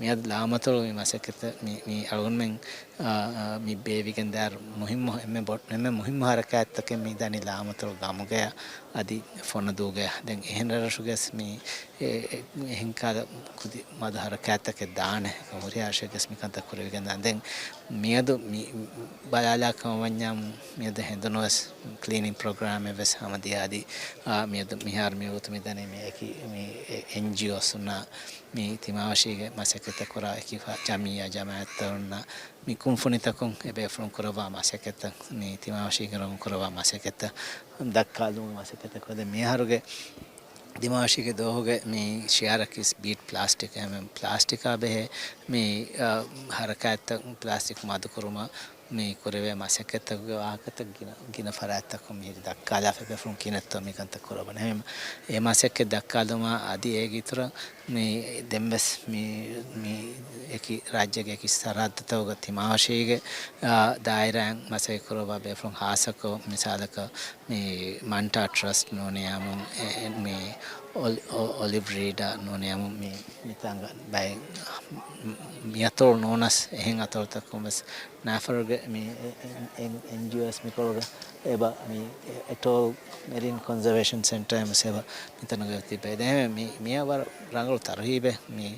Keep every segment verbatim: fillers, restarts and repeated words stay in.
މިއަދު ލާމަތޮޅު މި މަސައްކަތް މި، މި އަޅުގަނޑުމެން، އާ، އާ، މި ބޭއްވިގެން ދާއިރު މުހިއްމު، އެންމެ ބޮ-، އެންމެ މުހިއްމު ހަރަކާތްތަކެއް މި ދަނީ ލާމަތޮޅު ގަމުގަޔަށް އަދި ފޮނަދޫގަޔަށް. ދެން އެހެން ރަށްރަށުގަސް މި އެ، އެ، އެހެން ކަހަލަ ކުދި މަދު ހަރަކާތްތަކެއް ދާނެ. ހުރިހާ ރަށެއްގަސް މިކަންތައް ކުރެވިގެން ދާނެ. ދެން މިއަދު މި ބަލާލާ ކަމަށް ވަންޏާ މިއަދު ހެނދުނުވެސް ކްލީނިން ޕްރޮގްރާމެއް ވެސް ހަމަ ދިޔަ އަދި، އާ، މިއަދު މިހާރު މި ވަގުތު މި ދަނީ މި އެކި މި އެ، އެންޖީއޯސް އޮންނާ މި ތިމާވެށީގެ މަސައްކަތްތައް ކުރާ އެކި ފަ-، ޖަމިއްޔާ ޖަމާއަތްތައް އޮންނަ މި ކުންފުނިތަކުން އެބޭފުޅުން ކުރައްވާ މަސައްކަތްތައް، މި ތިމާވެށީގެ ރަށުން ކުރައްވާ މަސައްކަތްތައް ދައްކާލުމުގެ މަސައްކަތްތައް ކުރައްވާ. ދެން މިހާރުގެ ތިމާވެށީގެ ދުވަހުގެ މި ޝިއާރަކީސް ބީޓް ޕްލާސްޓިކް ހަމަ ޕްލާސްޓިކާ ބެހޭ މި، އަ، ހަރަކާތްތައް ޕްލާސްޓިކް މަދުކުރުމަށް މި ކުރެވޭ މަސައްކަތްތަކުގެ ވާހަކަތައް ގިނަ، ގިނަ ފަރާތްތަކުން މިހިރި ދައްކާލާފަ ބޭފުޅުން ކިހިނެއްތޯ މިކަންތައް ކުރައްވަން. އެހެން އެ މަސައްކަތް ދައްކާލުމާ އަދި އޭގެ އިތުރަށް މި ދެންވެސް މި، މި އެކި ރާއްޖޭގެ އެކި ސަރަހައްދުތަކުގަ ތިމާވެށީގެ، އާ، ދާއިރާއިން މަސައްކަތް ކުރައްވާ ބޭފުޅުން ހާއްސަކޮށް މިސާލަކަށް މި މަންޓާ ޓްރަސްޓް ނޫނިއްޔާމުން އެ، އެ، މި އޮލި-، އޮ-، އޮލިވް ރީޑާ ނޫނިއްޔާމުން މި މިތާނގަ ބައެއް މި އަތޮޅު ނޫނަސް އެހެން އަތޮޅުތަކުން ވެސް ނާފަރުގެ މި އެ-، އެ-، އެ-، އެންޖީއޯސް މިކޮޅުގަ އެބަ މި އެ-، އެޓޯލް މެރިން ކޮންޒަވޭޝަން ސެންޓަރ އެމް ސެބަ މިތަނުގަ ތިބޭ. ދެން މި-، މިއަށް ވަރަށް ރަނގަޅު ތަރުހީބެއް މި،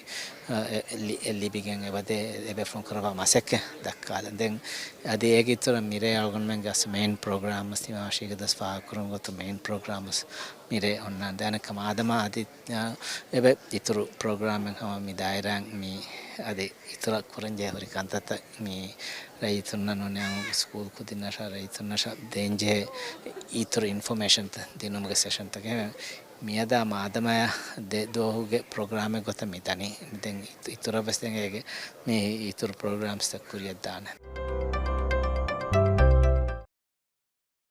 އަ، އެ-، ލި-، އެ ލިބިގެން އެބަދޭ އެބޭފުޅުން ކުރައްވާ މަސައްކަތް ދައްކާލަން. ދެން އަދި އޭގެ އިތުރަށް މިރޭ އަޅުގަނޑުމެންގެ މެއިން ޕްރޮގްރާމް ވެސް ތިމާވެށީގެ ދަސް ފާހަގަކުރުމުގެ ގޮތުން މެއިން ޕްރޮގްރާމް ވެސް މިރޭ އޮންނާނެ. ދެން ކަމާ އާދަމާ އަދި އެބަ އިތުރު ޕްރޮގްރާމެއް ހަމަ މި ދާއިރާއިން މި އަދި އިތުރަށް ކުރަންޖެހޭ ހުރި ކަންތައްތައް މި ރައްޔިތުންނަށް ނޫނީ ސްކޫލް ކުދިންނަށާ ރައްޔިތުންނަށާ ދޭންޖެހޭ އިތުރު އިންފޮމޭޝަންތައް ދިނުމުގެ ސެޝަންތަކެއް މިއަދާ މާދަމާޔާ ދެ ދުވަހުގެ ޕްރޮގްރާމެއް ގޮތަށް މި ދަނީ. ދެން އިތުރަށް ވެސް ދެން އޭގެ މި އިތުރު ޕްރޮގްރާމްސްތައް ކުރިއަށް ދާނެ.